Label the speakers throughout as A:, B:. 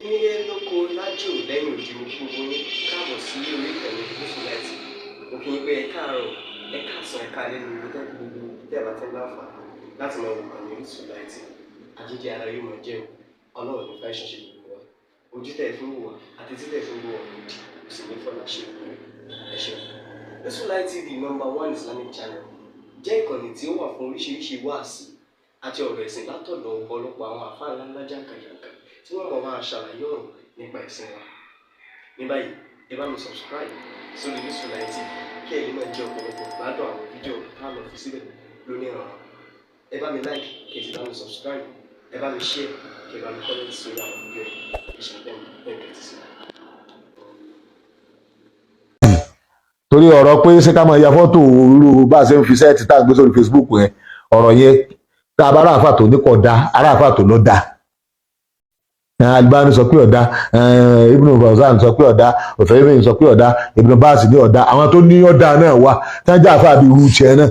A: Nílé lóko lájò lẹ́yìn odi, mo kí gbogbo yín káàbọ̀ sí orí ìkànnì Gúúsù Láìtì. Mo kí yín pé ẹ káàárọ̀, ẹ káàsán, ẹ káalẹ́ ní ibi tẹ́ gbogbo tẹ́ bá ti ń láǹfààní láti máa wo ìkànnì Orísun Láìtì. Àjíjẹ ara yóò máa jẹ́ o, Ọlọ́run ní fàìsàn ṣe gbogbo wa. Ojú tẹ́ ẹ fi ń wò wá àti tí tẹ́ ẹ fi ń wò wá òdì kò sì ní fọlá ṣe ìpínlẹ̀. Ẹ ṣeun. Orísun Light TV, number one Islamic channel, jẹ́ ìkànnì tí ó wà fún oríṣiríṣi wáàsí àti ọ̀rọ̀ ẹ̀sìn látọ̀dọ̀ ọ̀pọ̀lọpọ̀ àwọn àfáà ńláńlá jàǹkànjàǹkàn tí wọ́n mọ̀ máa ṣàlàyé ọ̀rọ̀ nípa ẹ̀sìn wa. Ní báyìí, ẹ bá mi subscribe sórí Orísun Light TV kí ẹ lè máa jẹ ọ̀pọ̀lọpọ̀ gbádùn àwọn fídíò tá a lọ fi síbẹ̀ lónìí ọ̀rọ̀. Ẹ bá mi like, kí ẹ sì bá mi subscribe, ẹ bá mi share, kí ẹ bá mi comment sórí àwọn fídíò yìí. Ẹ ṣe bẹ́ẹ̀ bẹ́ẹ̀ tẹ́tí sí.
B: Torí ọ̀rọ̀ pé ṣé ká máa ya fọ́tò irú bá a ṣe ń fi set tá à ń gbé sórí Facebook yẹn, ọ̀rọ̀ yẹn, tá a bá aráàfà tó ní kò da, aráàfà tó ló da. Albani sọ pé ọ̀dà, Ibn Fawzan sọ pé ọ̀dà, Uthaymin sọ pé ọ̀dà, Ibn Baz ní ọ̀dà. Àwọn tó ní ọ̀dà náà wà tí wọ́n jẹ́ àfà bíi irú tiẹ̀ náà.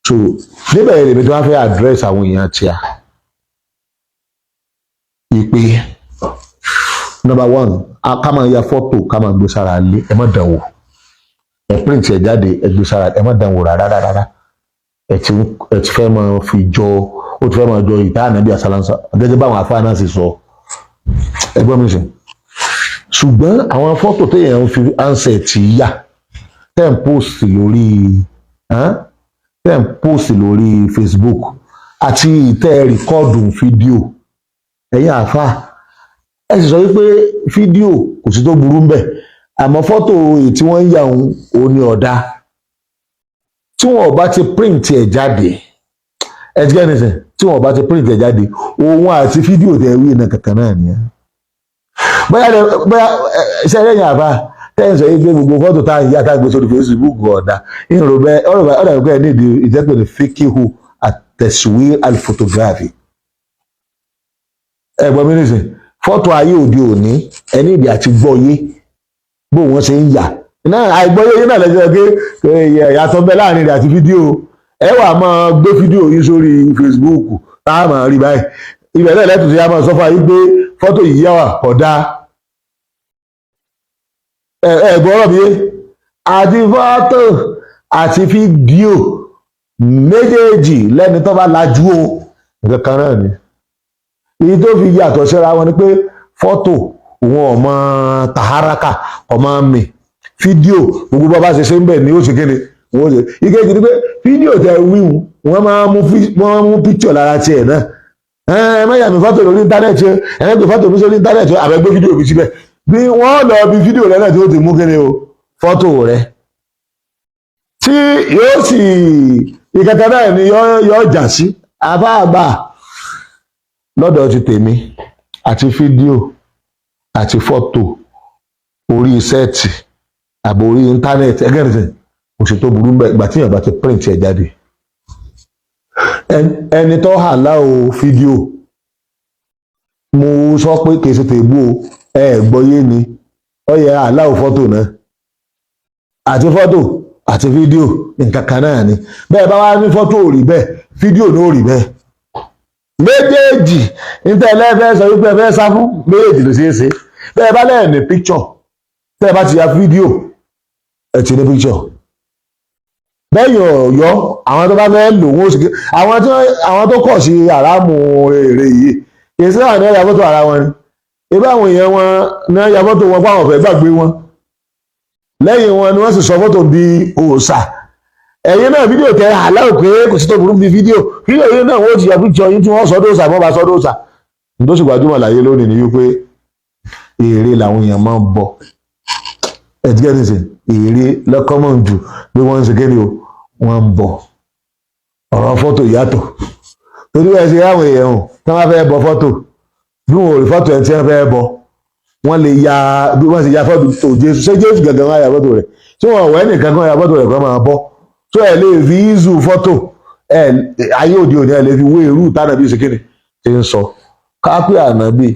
B: So níbẹ̀ yẹn lèmi tí wọ́n fẹ́ address àwọn èèyàn tíà ìpè. Number one, ká máa ya fọ́tò ká máa gbé sára lé, ẹ má dán wò. Ẹ print ẹ jáde, ẹ gbé sára, ẹ má dán wò rárá rárá. Ẹ ti fẹ́ máa fi jọ, ó ti fẹ́ máa jọ ìta ànábì àsálànsá gẹ́gẹ́ báwọn afáà náà sì sọ. Ẹ gbọ́ mi sìn. Ṣùgbọ́n àwọn fọ́tò téèyàn ń fi handset yà, tẹ́ ń post lórí Facebook àti ìtẹ́ record fídíò, ẹ̀yin àáfàá, ẹ sì sọ wípé fídíò kò sí tó burú ń bẹ̀, àmọ́ fọ́tò èyí tí wọ́n ń yà òun òun ni ọ̀dà tí wọn ò bá ti print ẹ̀ jáde. Ẹ ti gẹ́ni sìn, tí wọn ò bá ti print ẹ̀ jáde, òun àti fídíò tẹ̀ wí náà kankan náà nìyẹn. Bóyá ṣe ẹ̀yìn àbá tẹ́ ń sọ yìí pé gbogbo fọ́tò tá à ń yá tá à ń gbé sórí Facebook ọ̀dà ìrò bẹ́ẹ̀, ọ̀rọ̀ ọ̀dà ìpẹ́ ní ìdí ìjẹ́pẹ̀ ní fíkíhù àtẹ̀síwí alphotography. Ẹ gbọ́ mi nísìn, fọ́tò ayé òde òní, ẹni ìdí àti gbọ́yé bó wọ́n ṣe ń yà náà. Àìgbọ́yé yín náà lẹ́jọ́ pé ìyàtọ̀ bẹ láàrin rẹ̀ àti fídíò. Ẹ wà máa gbé fídíò yín sórí Facebook tá a máa rí báyìí. Ibẹ̀ náà lẹ́tùn tí a máa sọ fún ayé pé fọ́tò yìí yà wà kódà. Ẹ gbọ́ ọ̀rọ̀ mi yé? Àti fọ́tò àti fídíò méjèèjì, lẹ́ni tó bá lajú o, nǹkan kan náà ni. Èyí tó fi yàtọ̀ síra wọn ni pé fọ́tò òun ọmọ tàháràkà ọmọ mi, fídíò gbogbo bá bá ṣe ṣe ń bẹ̀ ni ó ṣe kéde wọ́n ṣe. Ìkejì ni pé fídíò tẹ wíwù, wọ́n mú píkṣọ̀ lára tiẹ̀ náà. Ẹ má yà mí fọ́tò lórí íńtánẹ́ẹ̀tì, ẹ má gbé fọ́tò mi sórí íńtánẹ́ẹ̀tì, àbẹ gbé fídíò mi síbẹ̀. Bí wọ́n lọ bí fídíò rẹ náà tí ó ti mú kéde o fọ́tò rẹ tí yóò sì ìkẹkẹ náà ni yóò jà sí. Àbá àgbà lọ́dọ̀ ti tèmi, àti fídíò àti fọ́tò orí set àbò orí íńtánẹ́ẹ̀tì ẹgẹ́ nìsín, kò sì tó burú bẹ́ẹ̀ ìgbà tí èèyàn bá ti print ẹ̀ jáde. Ẹni tó hà láò fídíò, mo sọ pé kì í ṣe tèbú o, ẹ gbọ́yé ni ó yẹ àláò fọ́tò náà. Àti fọ́tò àti fídíò, nǹkan kan náà ni. Bẹ́ẹ̀ bá wá ní fọ́tò ò rí bẹ́ẹ̀, fídíò ní ò rí bẹ́ẹ̀, méjèèjì níta ẹlẹ́fẹ́ sọ wípé ẹ fẹ́ sá fún méjèèjì ló ṣeé ṣe. Bẹ́ẹ̀ bá lẹ́ẹ̀ ní picture, tẹ́ ẹ bá ti ya fídíò, ẹ ti ní picture. Bẹ́yìn ọ̀yọ́, àwọn tó bá fẹ́ lò wọ́n sì àwọn tó kọ̀ sí àràmù èrè yìí, kì í sí àwọn ní ya fọ́tò ara wọn ni. Ibà àwọn èèyàn wọn ní ya fọ́tò wọn fáwọn ọ̀fẹ́ gbàgbé wọn lẹ́yìn wọn ni wọ́n sì sọ fọ́tò di òòṣà. Ẹ̀yin náà, fídíò tẹ aláwọ̀ pé kò sí tó burú bí fídíò, fídíò yìí náà wọ́n ti ya píkṣọ yín tí wọ́n sọ dóòṣà bọ́ bá sọ dóòṣà. Ní tó sì gbajúmọ̀ láyé lónìí ni wípé èrè làwọn èèyàn máa ń bọ. Ẹ̀tíkẹ́tì èrè lọ́kọ́mọ̀ jù pé wọ́n ń ṣe kéde o, wọ́n ń bọ̀. Ọ̀rọ̀ fọ́tò yàtọ̀, torí ẹ̀ ṣe àwọn èèyàn tí wọ́n fẹ́ bọ fọ́tò, bí wọn ò rí fọ́tò ẹ̀ tí wọ́n fẹ́ bọ, wọ́n lè ya bí wọ́n ṣe ya fọ́tò tó Jésù. Ṣé Jésù gàgàn wọ́n ya fọ́tò rẹ̀ tí wọ́n wẹ́ nìkan kan ya fọ́tò rẹ̀ kan máa bọ́ tó? Ẹ̀ lè fi ìzù fọ́tò ẹ̀ ayé òde òní, ẹ̀ lè fi wé irú tánàbí ṣe kéde ṣe ń sọ. Kápẹ́ ànábì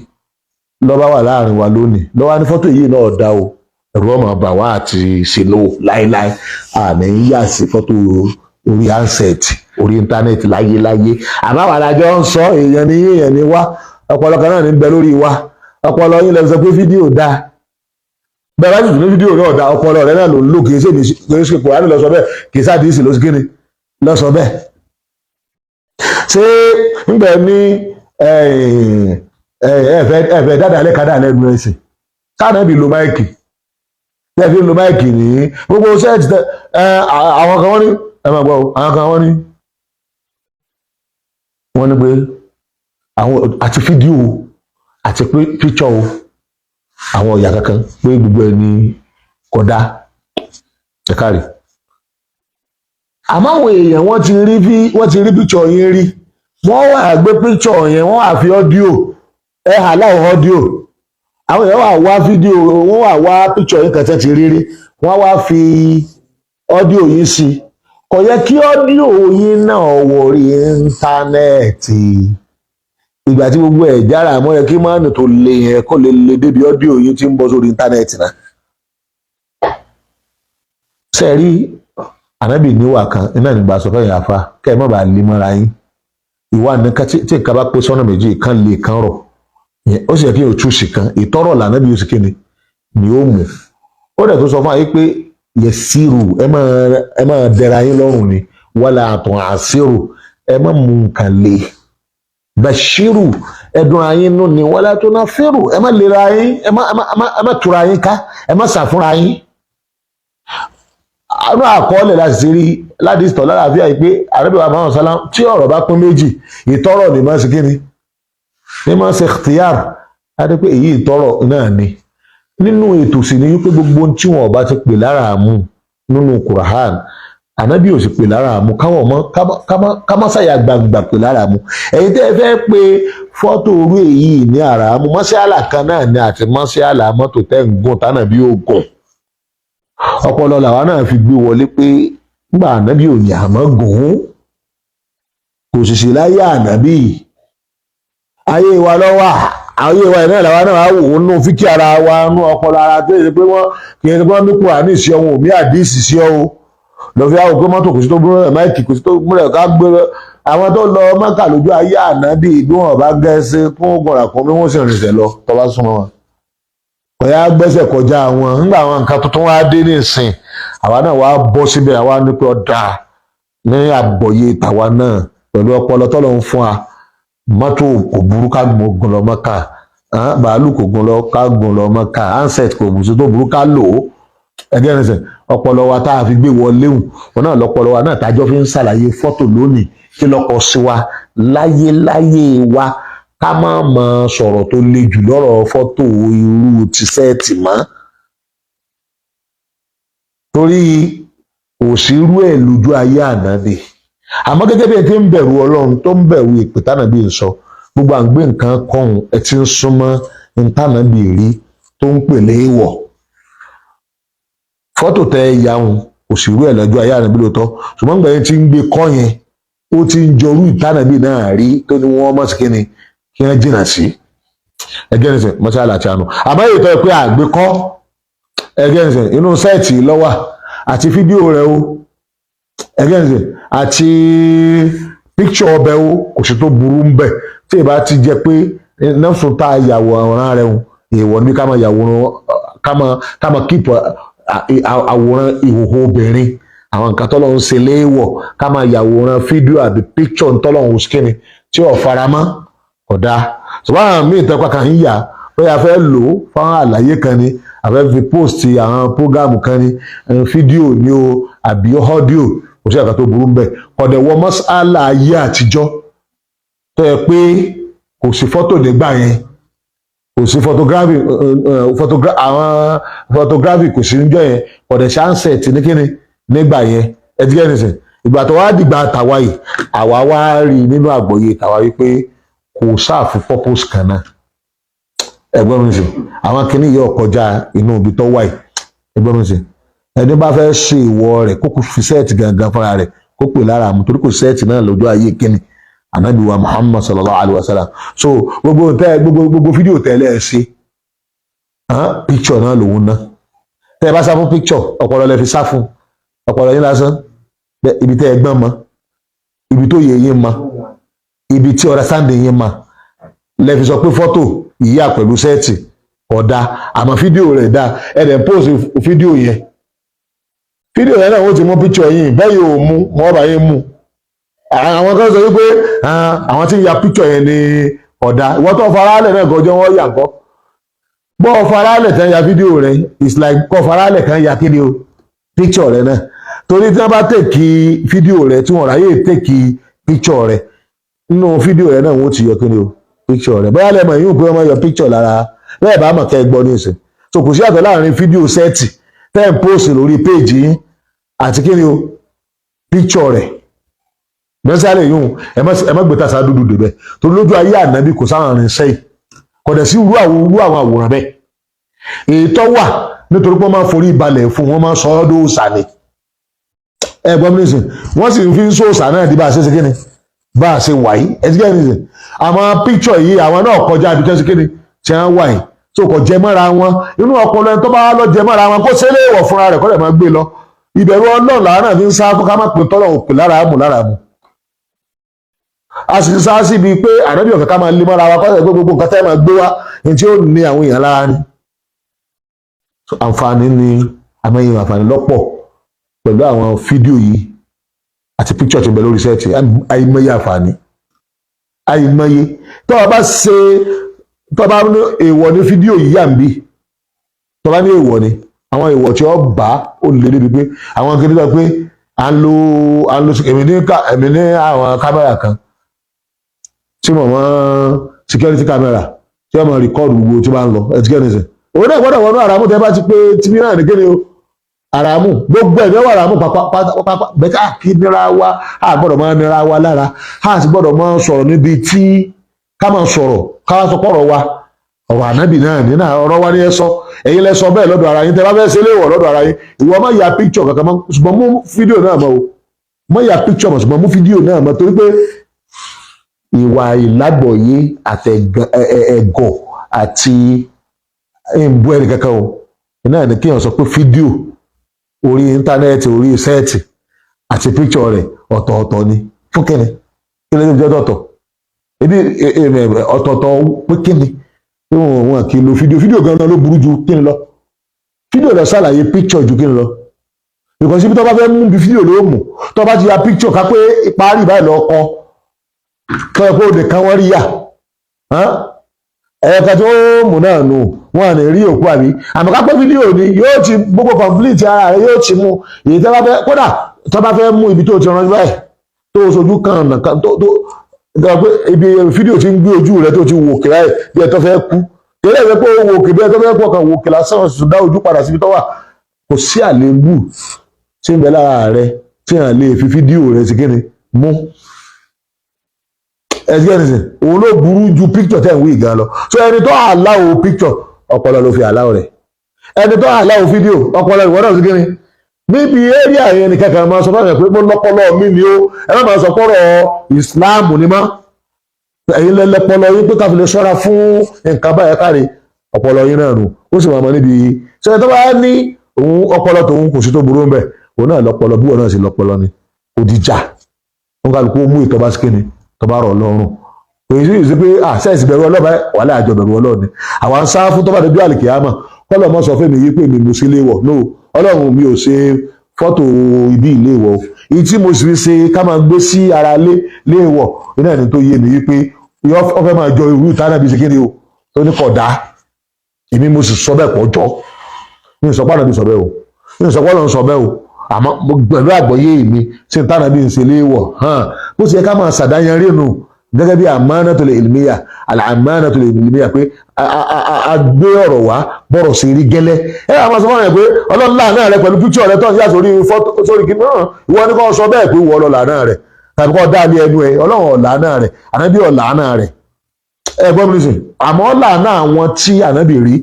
B: lọ́ba wà láàrin wa lónìí lọ́wọ́ ní fọ́tò yìí náà dá o, ẹ̀rù ọmọ bà wá àti ṣèlò láéláé. Àní ń yà sí fọ́tò orí handset, orí íńtánẹ́ẹ̀tì láyéláyé. Àbáwá alájọ ń sọ, èèyàn ní èèyàn ní wá. Ọpọlọ kan náà ní bẹ lórí wa. Ọpọlọ yín lẹ sọ pé fídíò dáa. Bẹ́ẹ̀ bá sì tún ní fídíò náà dáa, ọpọlọ rẹ náà ló ń lò. Kì í ṣe kì í ṣe Kùránì lọ sọ bẹ́ẹ̀, kì í sádìsì ló sì kíni lọ sọ bẹ́ẹ̀. Ṣé ńgbẹ ní ẹ̀fẹ̀ dáadáa lẹ́ka lẹ́nu ẹ̀sìn sáànàbì lo mic tẹ́ fi ń lo mic ní gbogbo set? Àwọn kan wọ́n ní, ẹ máa gbọ́ o, àwọn kan wọ́n ní pé àwọn àti fídíò àti píṣọ̀ o, àwọn ọ̀yà kankan pé gbogbo ẹ̀ ní kódà ẹ káre. Àmọ́ àwọn èèyàn wọ́n ti rí píṣọ̀ yín rí, wọ́n wà gbé píṣọ̀ yẹn, wọ́n wà fi audio ẹ hà láwọn audio. Àwọn èèyàn wà wá fídíò, wọ́n wà wá píṣọ̀ yín kan tẹ́ ti rí rí, wọ́n wá fi audio yín sí. Kò yẹ kí audio yín náà wọ orí internet. Ìgbà tí gbogbo ẹ̀ jára àmọ́ yẹ kí máàlù tó le yẹn kó lè le débi audio yín tí ń bọ́ sórí internet náà. Ṣe rí ànábì níwà kan iná nígbà sọ fẹ́yìn afa kẹ́ ẹ má bàa lè mọ́ra yín. Ìwà nìkan tí nǹkan bá pé sọ́nà méjì, kan lè kan rọ̀, ó sì yẹ kí o túùsì kan. Ìtọ́rọ̀ lànàbí yóò sì kéde ni ó mú. Ó dẹ̀ tó sọ fún ayé pé yẹsìrù, ẹ máa dẹra yín lọ́rùn ni, wàlà àtọ̀ àṣírù, ẹ má mú nǹkan le, bashiru, ẹdùn ayín nù ni, wàlà tó náà fẹ́rù, ẹ má lera yín, ẹ má tura yín ká, ẹ má ṣàfúnra yín. Àánú àkọọ́lẹ̀ láti ṣe rí láti ìtọ̀ lálàáfíà yìí pé ànábì wa Muhammad sallam, tí ọ̀rọ̀ bá pín méjì, ìtọ́rọ̀ ní máa ṣe kíni ní máa ṣe ikhtiyar láti pé èyí ìtọ́rọ̀ náà ni. Nínú ètò sì ni wípé gbogbo ohun tí wọn ọba ti pè lára àmú nínú Qur'an, ànábì ò sì pè lára àmú, káwọn ọmọ ká má ṣàyà gbangba pè lára àmú. Ẹ̀yin tẹ́ ẹ fẹ́ pé fọ́tò orú èyí ní àràmú, mọ́ṣálà kan náà ni àti mọ́ṣálà mọ́tò tẹ́ ń gùn tánàbí ò gùn. Ọpọlọ làwa náà fi gbé wọlé pé nígbà ànábì ò ní àmọ́ gùn ún, kò sì sí láyé ànábì. Ayé wa lọ́wọ́, ayé wa náà làwa náà wò ó nù fíkì ara wa nù ọpọlọ ara tó yẹ pé wọ́n kì í ṣe pé wọ́n ní Kùránì sí ọ̀hún òmí àdìsí sí ọ́ lọ fi àwọn pé mọ́tò kò sí tó múlẹ̀, mic kò sí tó múlẹ̀ ká gbé. Àwọn tó lọ Mọ́kà lójú ayé ànábì, bí wọn bá gẹ́sẹ́ kún gbọ̀rà kún bí wọ́n sì rìnsẹ̀ lọ tó bá súnmọ́ wọn, kò yá gbẹ́sẹ̀ kọjá wọn. Nígbà àwọn nǹkan tuntun wá dé nísìn, àwa náà wá bọ́ síbẹ̀, àwa ní pé ọ̀dà ní àgbọ̀yé tàwa náà pẹ̀lú ọpọlọ tọ́lọ̀ ń fún wa. Mọ́tò kò burú ká gùn lọ Mọ́kà, bàálù kò gùn lọ ká gùn lọ Mọ́kà, handset kò bùsùn tó burú ká lò ó. Ẹgẹ́ rẹ̀ sẹ̀ ọpọlọ wa tá a fi gbé wọlé hùn wọn náà lọpọlọ wa náà tájọ́ fi ń ṣàlàyé fọ́tò lónìí. Kí lọkọ sí wa láyéláyé wa ká má mọ sọ̀rọ̀ tó le jù lọ́rọ̀ fọ́tò irú ti set mọ́, torí kò sí irú ẹ̀ lójú ayé ànábì. Àmọ́ gẹ́gẹ́ bí ẹ ti ń bẹ̀rù Ọlọ́run, tó ń bẹ̀rù ìpè tánàbí ń sọ, gbogbo à ń gbé nǹkan kọ́hún, ẹ ti ń súnmọ́ ntànàbí rí tó ń pè léèwọ̀. Fọ́tò tẹ ẹ yahun kò sí irú ẹ̀ lọ́jọ́ ayé ànábì lóòótọ́, ṣùgbọ́n gbà yẹn ti ń gbé kọ́ yẹn, ó ti ń jọrú ìtànàbí náà rí tó ní wọ́n mọ̀ sí kíni kí wọ́n jìnnà sí. Ẹgẹ́ nìsín mọ́ṣálà àti àánú. Àmọ́ èyí tó yẹ pé àgbékọ́, ẹgẹ́ nìsín, inú set lọ́wà àti fídíò rẹ̀ o, ẹgẹ́ nìsín, àti píkṣọ̀ ọbẹ̀ o, kò sí tó burú ń bẹ̀ tí ì bá ti jẹ́ pé nẹ́fún tá a yàwòrán rẹ̀ o. Èèwọ̀ ní ká máa yàwòrán, ká máa keep àwòrán ìhòòhò obìnrin, àwọn nǹkan tọ́lọ́ ń ṣe léèwọ̀, ká máa yàwòrán fídíò àbí píkṣọ̀ ntọ́lọ́ ń kíni tí ò faramọ́, kódà. Ṣùgbọ́n àwọn míì tẹ́pá kan ń yà bóyá a fẹ́ lò ó fáwọn àlàyé kan ni, a fẹ́ fi post àwọn program kan ni, fídíò ni o àbí audio, kò sí àkàtó burú ń bẹ̀. Kọ̀dẹ̀ wọ mọ́sálà ayé àtijọ́ tó yẹ pé kò sí fọ́tò nígbà yẹn, kò sí photography, àwọn photography kò sí níjọ́ yẹn, kọ̀dẹ̀ ṣe handset ní kíni nígbà yẹn. Ẹtíkẹ́ nìsín, ìgbà tó wá dìgbà tàwa yìí, àwa wá rí nínú àgbọ́yé tàwa wípé kò serve purpose kan náà. Ẹ̀gbọ́n mi sìn, àwọn kinní yìí ọkọjá inú ibi tó wà yìí. Ẹ̀gbọ́n mi sìn, ẹni bá fẹ́ ṣe ìwọ rẹ̀ kó kó fi set gangan fúnra rẹ̀ kó pè lára àmú, torí kò set náà lójú ayé kíni anabi wa Muhammad sallallahu alayhi wa sallam. So gbogbo tẹ gbogbo fídíò tẹ́lẹ̀ ẹ ṣe, picture náà lòun ná. Tẹ́ ẹ bá sá fún picture, ọpọlọ lẹ fi sá fún, ọpọlọ yín lásán. Ibi tẹ́ ẹ gbọ́n mọ́, ibi tó yẹ yín mọ́, ibi tí understanding yín mọ́. Lẹ fi sọ pé fọ́tò ìyá pẹ̀lú set ọ̀dà, àmọ́ fídíò rẹ̀ dá. Ẹ dẹ̀ ń post fídíò yẹn. Fídíò yẹn náà, wọ́n ti mú picture yìí bẹ́ẹ̀, yóò mú wọ́n bá yín mú. Àwọn kan sọ wípé àwọn tí ń ya picture yẹn ní ọ̀dà. Ìwọ́n tó farálẹ̀ náà gọjọ́ wọ́n yà kọ́ bọ́ farálẹ̀ tán ya fídíò rẹ̀, it's like kọ́ farálẹ̀ kan ya kíni o, picture rẹ̀ náà, torí tí wọ́n bá take fídíò rẹ̀ tí wọ́n ráyè take picture rẹ̀, nínú fídíò rẹ̀ náà wọ́n ti yọ kíni o, picture rẹ̀. Bóyá lẹ́mọ̀ yóò pé wọ́n máa yọ picture lára bẹ́ẹ̀ bá mọ̀ kẹ́ ẹ gbọ́ ní ìsìn. So kò sí àtọ̀ láàrin fídíò set tẹ́ ń post lórí page yín àti kíni o, picture rẹ̀ mẹ́sàlẹ̀ yìí. Ẹ má gbé tàṣà dúdú débẹ̀, torí lójú ayé Ànábì kò sáwọn irinṣẹ́ yìí, kò dẹ̀ sí irú àwọn àwòrán bẹ́ẹ̀. Èyí tó wà, nítorí pé wọ́n máa forí balẹ̀ fún wọn, máa sọ ọ́ dóòsà ni. Ẹ gbọ́ mi nísìn, wọ́n sì fi ń sòòsà náà di bá a ṣe ṣe kíni, bá a ṣe wà yìí. Ẹ ti kẹ́ nísìn, àwọn picture yìí, àwọn náà kọjá ibi tó ṣe kíni tí wọ́n wà yìí, tó kò jẹ mọ́ra wọn inú ọpọlọ. Ẹni tó bá lọ jẹ mọ́ra wọn, kó ṣe é léèwọ̀ fúnra rẹ̀, kó lè máa gbé lọ. Ìbẹ̀rù Ọlọ́run làwọn náà fi ń sá fún ká má pè tọ́lọ̀ òpè lára mú lára mú. A sì ń sá síbi pé Ànábì ọ̀fẹ́ ká máa lé mọ́ra wa kọ́ ẹ̀ pé gbogbo nǹkan tẹ́ máa gbé wá ní tí ó ní àwọn èèyàn lára ni. Àǹfààní ni, àmọ́yìn àǹfààní lọ́pọ̀ pẹ̀lú àwọn fídíò yìí àti picture tí ń bẹ lórí set. Àìmọye àǹfààní, àìmọye. Tó o bá ṣe, tó o bá ní èèwọ̀ ní fídíò yìí yà ń bí, tó o bá ní èèwọ̀ ni, àwọn èèwọ̀ tí ó bá ó lè débi pé àwọn kìíní sọ pé à ń lo èmi ní àwọn kámẹ́rà kan tí mo mọ, security camera tí wọ́n mọ record gbogbo tí wọ́n bá ń lọ. Ẹ̀ tí kẹ́ni sìn, òun náà gbọ́dọ̀ wọnú àràmù. Tẹ́ bá ti pé tìmí náà ní kéde o, àràmù gbogbo ẹ̀mí wà, àràmù pápá bẹ́ẹ̀ ká kí nira wa. A gbọ́dọ̀ máa nira wa lára, a sì gbọ́dọ̀ máa sọ̀rọ̀ níbi tí ká máa sọ̀rọ̀, ká sọ pọ̀rọ̀ wa, ọ̀rọ̀ Ànábì náà nínú ọ̀rọ̀ wa ní ẹ sọ. Ẹ̀yin lẹ sọ bẹ́ẹ̀ lọ́dọ̀ ara yín. Tẹ́ bá fẹ́ ṣe léèwọ̀ lọ́dọ̀ ara yín, ìwọ má ya picture kankan mọ́, ṣùgbọ́n mú fídíò náà mọ́ o. Má ya picture mọ́, ṣùgbọ́n mú fídíò náà mọ́, torí pé ìwà ìlágbọ̀yé àtẹ̀gọ̀ àti ìbú ẹnì kankan o náà ni kéèyàn sọ pé fídíò orí íńtánẹ́ẹ̀tì, orí set àti picture rẹ̀ ọ̀tọ̀ọ̀tọ̀ ni. Fún kíni? Kí ló dé jẹ́ ọ̀tọ̀ọ̀tọ̀? Ebi ọ̀tọ̀ọ̀tọ̀ pé kíni? Wọn kì í lo fídíò. Fídíò gan-an ló burú ju kíni lọ. Fídíò lọ ṣàlàyé picture ju kíni lọ, because ibi tó bá fẹ́ mú bí fídíò ló mú. Tó bá ti ya picture, ká pé parí báyìí lọ kọ tó yẹ kó o nìkan wọ́n rí yà, ẹ̀ẹ̀kan tó mú náà nù, wọn à ní rí òkú àbí. Àmọ́ ká pé fídíò ni, yóò ti gbogbo complete ara rẹ̀, yóò ti mú èyí tó bá fẹ́. Kódà tó bá fẹ́ mú ibi tó ti rán báyìí, tó sojú kan ọ̀nà kan tó tó pé ibi fídíò ti ń gbé ojú rẹ̀, tó ti wò kí báyìí bí ẹ tó fẹ́ kú kéré ẹ̀ pé ó wò kí bí ẹ tó fẹ́ kú, ọkàn wò kí lásán, oṣù dá ojú padà síbi tó wà. Kò sí àléébù tí ń bẹ lára rẹ̀ tí à lè fi fídíò rẹ̀ sí kíni mú. Ẹgbẹ́ nìsín, òun ló burú ju picture tẹ̀ ń wí gan lọ. So ẹni tó allow picture, ọpọlọ ló fi allow rẹ̀. Ẹni tó allow fídíò, ọpọlọ ìwọ náà sí kíni níbi area yẹn ni kankan máa sọ fún mi pé mo lọ́pọlọ mi ni ó. Ẹ má máa sọ pọ́rọ̀ Ìsìláàmù ni mọ́. Ẹ̀yin lẹ́lẹ́pọlọ yín pé káfí lè ṣọ́ra fún nǹkan báyẹn káre ọpọlọ yín náà nù. Ó sì máa mọ níbi ṣe tó bá ní òun ọpọlọ tòun, kò sí tó burú ńbẹ̀. Òun náà lọ́pọlọ, bí wọn náà sì lọ́pọlọ ni. Kò dìjà, wọn kálukú mú ìtọ́ba sí kíni tó bá rọ̀ lọ́rùn. Èyí sì sí pé àṣẹ ìbẹ̀rù ọlọ́ba wàhálà àjọ bẹ̀rù Ọlọ́run ni àwọn ń sá fún. Tó bá dojú àlìkìyàmọ̀, kọ́lọ̀ mọ́ sọ fún mi yí pé mi mú sí léwọ̀. No, Ọlọ́run, mi ò ṣe fọ́tò ibi ìléwọ̀ o. Èyí tí mo sì fi ṣe ká máa gbé sí ara lé léwọ̀ iná ẹni tó yé mi wípé yọ ọ fẹ́ máa jọ irú ìtànà bí ṣe kí ni o tó ní kódà. Èmi mo sì sọ bẹ́ẹ̀ pọ̀ jọ. Mi ò sọ pé Ànábì sọ bẹ́ẹ̀ o, mi ò sọ pé Ọlọ́run sọ bẹ́ẹ̀ o, àmọ́ mo pẹ̀lú àgbọ́yé mi ṣe ìtànà bí n ṣe léwọ̀ hàn. Bó ṣe yẹ ká máa ṣàdáyanrí nù gẹ́gẹ́ bí amanatul ilmiya, al-amanatul ilmiya, pé a gbé ọ̀rọ̀ wá bọ̀rọ̀ sí rí gẹ́lẹ́. Ẹ àwọn sọ fún ẹ pé Ọlọ́run láàánú rẹ pẹ̀lú píkṣọ̀ rẹ tó ń yà sórí fọ́tò sórí kí náà. Ìwọ ni kò sọ bẹ́ẹ̀ pé ìwọ lọ làánú rẹ, tàbí kò dá lé ẹnu ẹ. Ọlọ́run ọ̀làánú rẹ, Ànábì ọ̀làánú rẹ. Ẹ gbọ́ mi nísìn, àmọ́ làánú àwọn tí Ànábì rí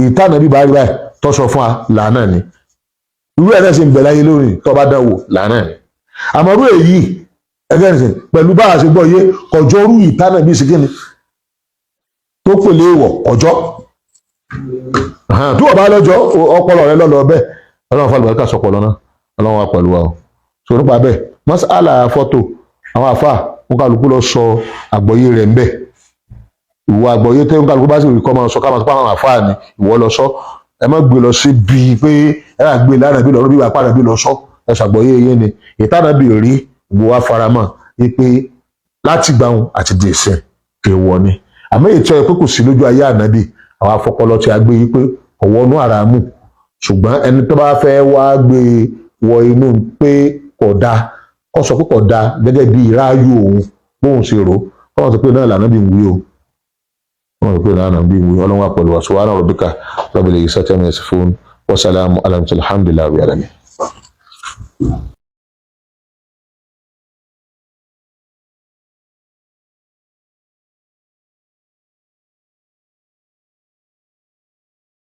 B: ìta. Ànábì bá rí báyìí tó sọ fún wa, làánà ni. Irú ẹ̀ náà sì ń bẹ láyé lónìí. Tó bá dán wò, làánà ni. Àmọ́ irú èyí, ẹgbẹ́ nìsín, pẹ̀lú bá a ṣe gbọ́ yé, kọjọ́ rú ìtánà bí ṣe kíni tó pèlè èèwọ̀ kọjọ́ tí wọ́n bá lọ́jọ́ ọpọlọ rẹ lọ́lọ́ bẹ́ẹ̀. Ọlọ́run fún àlùbáríkà sọpọlọ náà. Ọlọ́run wà pẹ̀lú wa o. So nípa bẹ́ẹ̀, mas'ala fọ́tò, àwọn àfà Wọn kálukú lọ sọ àgbọ́yé rẹ̀ ń bẹ̀. Ìwọ àgbọ́yé tẹ́ wọn kálukú bá sì rí kọ́ máa sọ, ká máa sọ pé àwọn àfáà ni ìwọ lọ sọ. Ẹ má gbé lọ sí bíi pé ẹ rà gbé lánàá bí lọ́rọ́ bí wàá pàdé bí lọ sọ. Ẹ ṣàgbọ́yé yé ni ìtànà bí rí gbogbo wa faramọ́ wípé láti gbà wọn àti di ìsìn èèwọ̀ ni. Àmọ́ èyí tí ó yẹ pé kò sí lójú ayé ànábì, àwọn afọpọlọ tí a gbé yí pé ọ̀wọ́ inú àràmù, ṣùgbọ́n ẹni tó bá fẹ́ wá gbé wọ inú pé kò dáa, kó sọ pé kò dáa gẹ́gẹ́ bí ráàyò òun bóun ṣe rò ó, kó sọ pé náà lànà bí ń wí o, wọ́n rò pé náà nàbí wí. Ọlọ́run wà pẹ̀lú wa. Subhana rabbika rabbil izzati amma yasifun wa salamun ala al-mursalin, alhamdulillahi rabbil alamin.